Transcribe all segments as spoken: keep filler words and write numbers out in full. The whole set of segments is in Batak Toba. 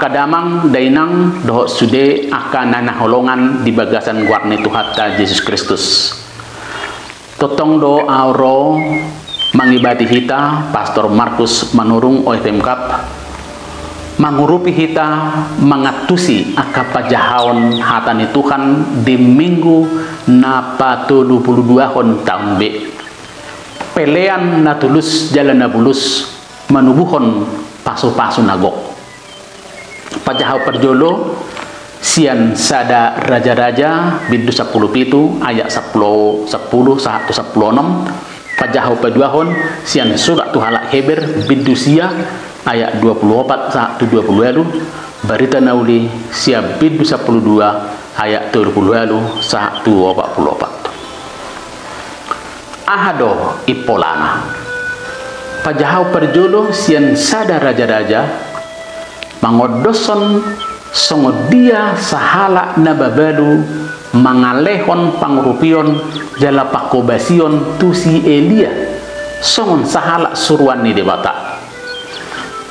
Angka damang dainang dohot sude angka na hinaholongan di bagasan goar ni Tuhanta Jesus Kristus. Tongtong do ahu ro mangibati hita, Pastor Markus Manurung, O F M Cup, mangurupi hita mangantusi angka pajahaon hata ni Tuhan di minggu na patoluhonduahon taon B. Pelean na tulus jala na bulus manubuhon pasupasu na gok. Pajaha parjolo sian Sada Raja-raja bindu sampulu pitu ayat sampulu, sampulu sahat tu sampulu onom. Pajaha paduahon sian surat tu halak Heber bindu sia ayat dua pulu opat sahat tu dua pulu ualu. Barita na uli sian bindu sampulu dua ayat tolu pulu ualu sahat tu opat pulu opat. Aha do impolana? Pajaha parjolo sian Sada Raja-raja mangondoshon songon dia sahalak na mabalu mangalehon pangurupion jala panghobasion tu si Elia songon sahalak suruan ni Debata.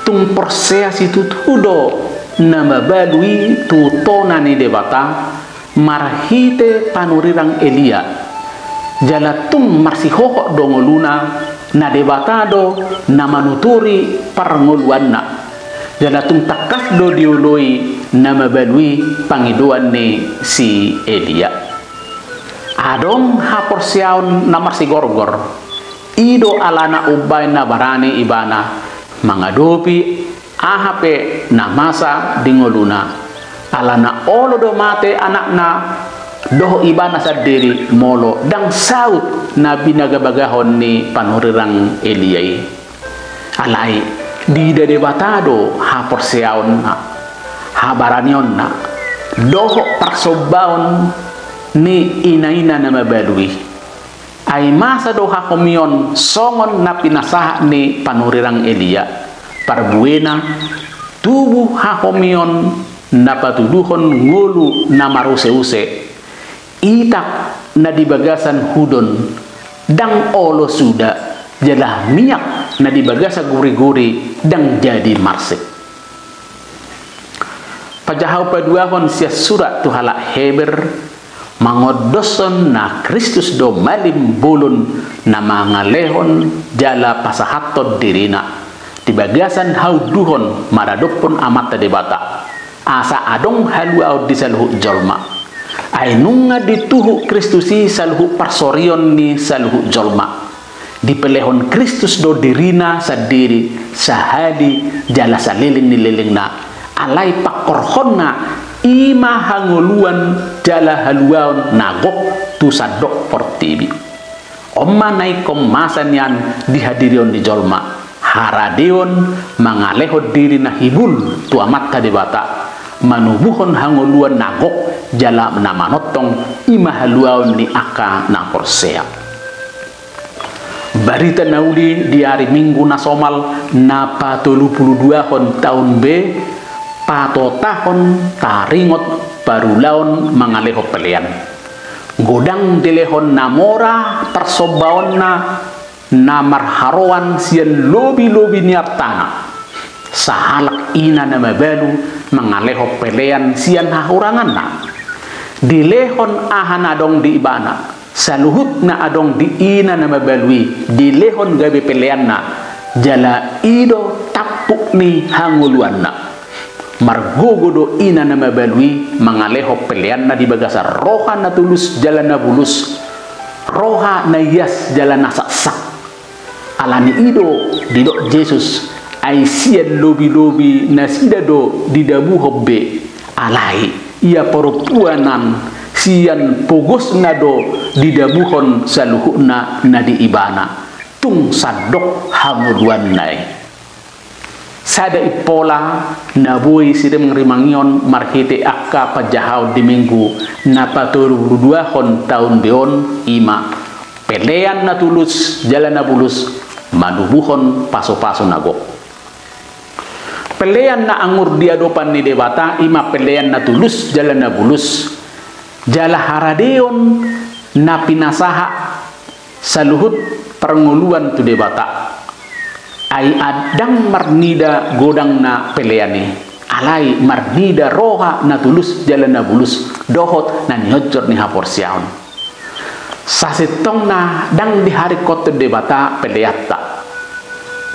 Tung porsea situtu do na mabalu i tu tona ni Debata marhite panurirang Elia. Jala tung marsihohot do ngoluna, na Debata do na manuturi parngoluanna. Jala tung tangkas do dioloi na mabalu i pangidoan ni si Elia. Adong haporseaon na marsigorgor. I do alana umbaen na barani ibana mangadopi aha pe na masa di ngoluna. Alana olo do mate anakna dohot ibana sandiri molo ndang saut na binagabagahon ni panurirang Elia i. Alai diida Debata do haporseaonna, habaranionna dohot parsombaon ni inaina na mabalu i. Ai masa do hahomion songon na pinasahat ni panurirang Elia. Parbuena, tubu hahomion na patuduhon ngolu na maruseuse. Itak na di bagasan hudon ndang olo suda, jala miak na di bagasan guriguri ndang jadi marsik. Pajaha paduahon sian surat tu halak Heber mangondoshon na Kristus do malim bolon na mangalehon jala pasahathon dirina di bagasan haunduhon maradophon Amanta Debata, asa adong haluaon di saluhut jolma. Ai nunga dituhuk Kristus i saluhut parsorion ni saluhut jolma. Dipelehon Kristus do dirina sandiri sahali jala saleleng ni lelengna. Alai pangkorhonna i ma hangoluan jala haluaon na gok tu sandok portibi. On ma na ingkon masa nian dihadirion ni jolma, haradeon mangalehon diri na hibul tu Amanta Debata, manubuhon hangoluan na gok jala na manongtong, i ma haluaon ni angka na porsea. Barita na uli di ari Minggu na somal na patoluhonduahon taon B, patotahon taringot parulaon mangalehon pelean. Godang dilehon na mora parsombaonna na marharoan sian lobi-lobi ni artana. Sahalak ina na mabalu mangalehon pelean sian hahuranganna. Dilehon aha na adong di ibana, saluhut na adong di ina na mabalu i dilehon gabe peleanna, jala i do tampuk ni hangoluanna. Margogo do ina na mabalu i mangalehon peleanna di bagasan roha na tulus jala na bulus, roha na ias jala na saksak. Alani i do didok Jesus, ai sian lobi-lobi nasida do didabuhon be, alai ia parompuan an sian pogosna do didabuhon saluhutna na di ibana, tung sandok hangoluanna i. Sada impola na boi sirimangrimangion marhite angka panjahaon di Minggu na patoluhonduahon taon B on, i ma pelean na tulus jala na bulus manubuhon pasupasu na gok. Pelean na angur di adopan ni Debata i ma pelean na tulus jala na bulus, jala haradeon na pinasahat saluhut parngoluan tu Debata. Ai ndang marnida godangna pelean i, alai marnida roha na tulus jala na bulus dohot na nionjor ni haporseaon. Sasintongna ndang diharingkothon Debata peleanta.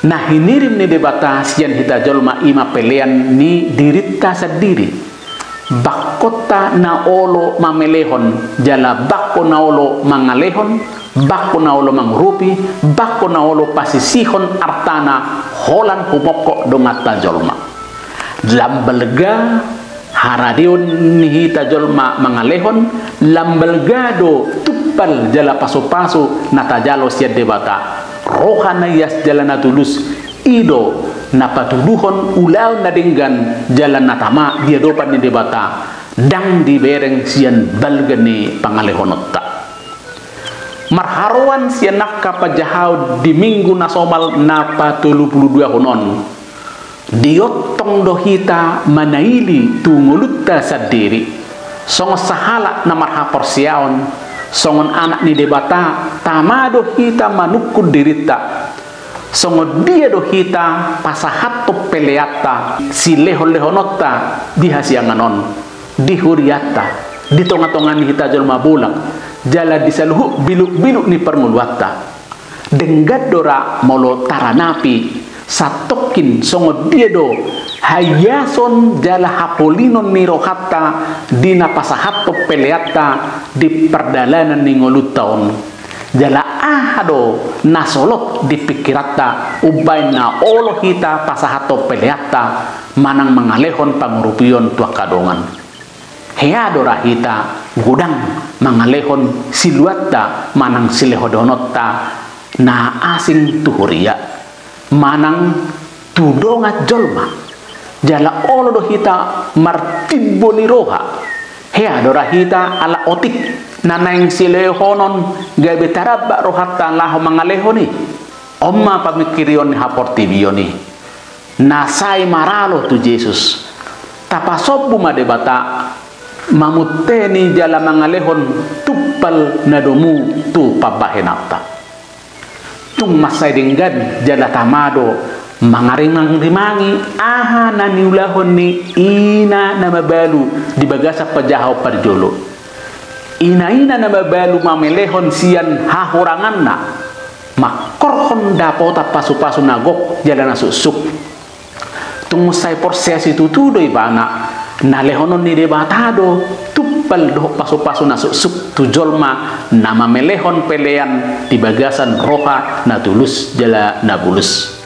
Na hinirim ni Debata sian hita jolma i ma pelean ni dirinta sandiri. Bangkonta na olo mamelehon, jala bangko na olo mangalehon, bangko na olo mangurupi, bangko na olo pasisihon artana holan humongkop donganta jolma. Lam balga haradeon ni hita jolma mangalehon, lam balga do tumpal jala pasupasu na tajalo sian Debata. Roha na ias jala na tulus, i do na patuduhon ulaon na denggan jala na tama di adopan ni Debata, ndang dibereng sian balga ni pangalehononta. Marharoan sian angka panjahaon di minggu na somal na patolupuluduahon on, diontong do hita manaili tu ngolunta sandiri. Songon sahalak na marhaporseaon, songon anak ni Debata, tama do hita manungkun dirinta. Songon dia do hita pasahathon peleanta, silehonlehononta di hasiangan on, di hurianta, di tongatonga ni hita jolma bolak, jala di saluhut bilukbiluk ni parngoluanta. Denggan do ra molo taranapi satongkin songon dia do haiason jala hapolinon ni rohanta di na pasahathon peleanta di pardalanan ni ngolunta on. Jala aha do na solot di pingkiranta umbahen na olo hita pasahathon peleanta manang mangalehon pangurupion tu angka dongan. Hea do ra hita godang mangalehon siluanta manang silehonlehononta na asing tu huria manang tu dongan jolma. Jala olo do hita martimbo ni roha. Hea do ra hita ala otik na naeng silehonon gabe taramba rohanta laho mangalehon i. On ma pamingkirion ni haportibion i. Na sai maralo tu Jesus. Tapasombu ma Debata mamunteni jala mangalehon tumpal na domu tu pambahenanta. Tung mansai denggan jala tama do mangarimangrimangi aha na niulahon ni ina na mabalu di bagasan panjahaon parjolo. Inaina na mabalu mamelehon sian hahuranganna, mangkorhon dapotan pasupasu na gok jala na suksuk. Tung mansai porsea situtu do ibana, na lehonon ni Debata do tumpal dohot pasupasu na suksuk tu jolma na mamelehon pelean di bagasan roha na tulus jala na bulus.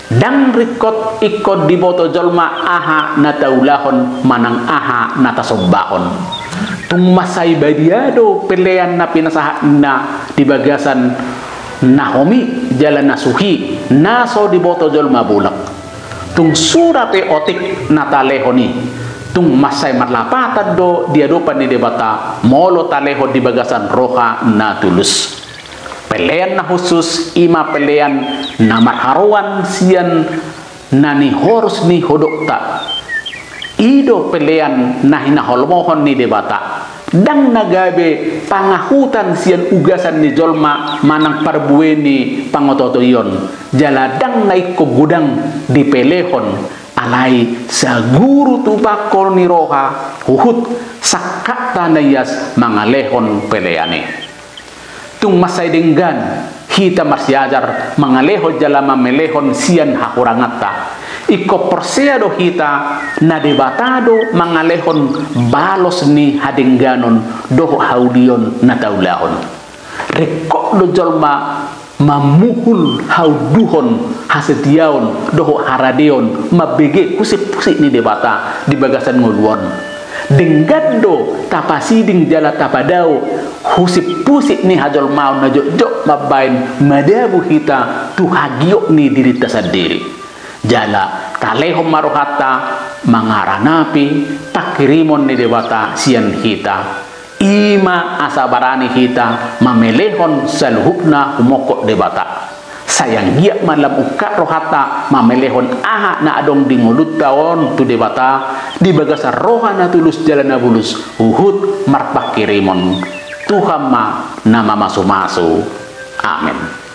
Ndang ringkot ingkon diboto jolma aha na taulahon manang aha na tasombahon. Tung mansai badia do pelean na pinasahatna di bagasan na homi jala na suhi na so diboto jolma bolak. Tung sura pe otik na talehon i, tung mansai marlapatan do di adopan ni Debata molo talehon di bagasan roha na tulus. Pelean na hushus i ma pelean na marharoan sian na nihorus ni hodokta. I do pelean na hinaholmohon ni Debata. Ndang na gabe pangahutan sian ugasan ni jolma manang parbue ni pangotoion. Jala ndang na ingkon godang dipelehon, alai saguru tu bangko ni roha huhut sangkapta na ias mangalehon pelean i. Tung mansai denggan hita marsiajar mangalehon jala mamelehon sian hahuranganta. Ingkon porsea do hita na Debata do mangalehon balos ni hadengganon dohot haulion na taulahon. Ringkot do jolma mamuhul haunduhon hasetiaon dohot haradeon mambege husipusip ni Debata di bagasan ngolu on. Denggan do tapasiding jala tapadao husipusip ni hajolmaon na jotjot mambaen madabu hita tu hagiot ni dirinta sandiri. Jala talehon ma rohanta mangaranapi pangkirimon ni Debata sian hita. I ma asa barani hita mamelehon saluhutna humongkop Debata. Sai anggiat ma lam ungkap rohanta mamelehon aha na adong di ngolunta on tu Debata di bagasan roha na tulus jala na bulus huhut marpangkirimon. Tuhan ma na mamasumasu. Amen.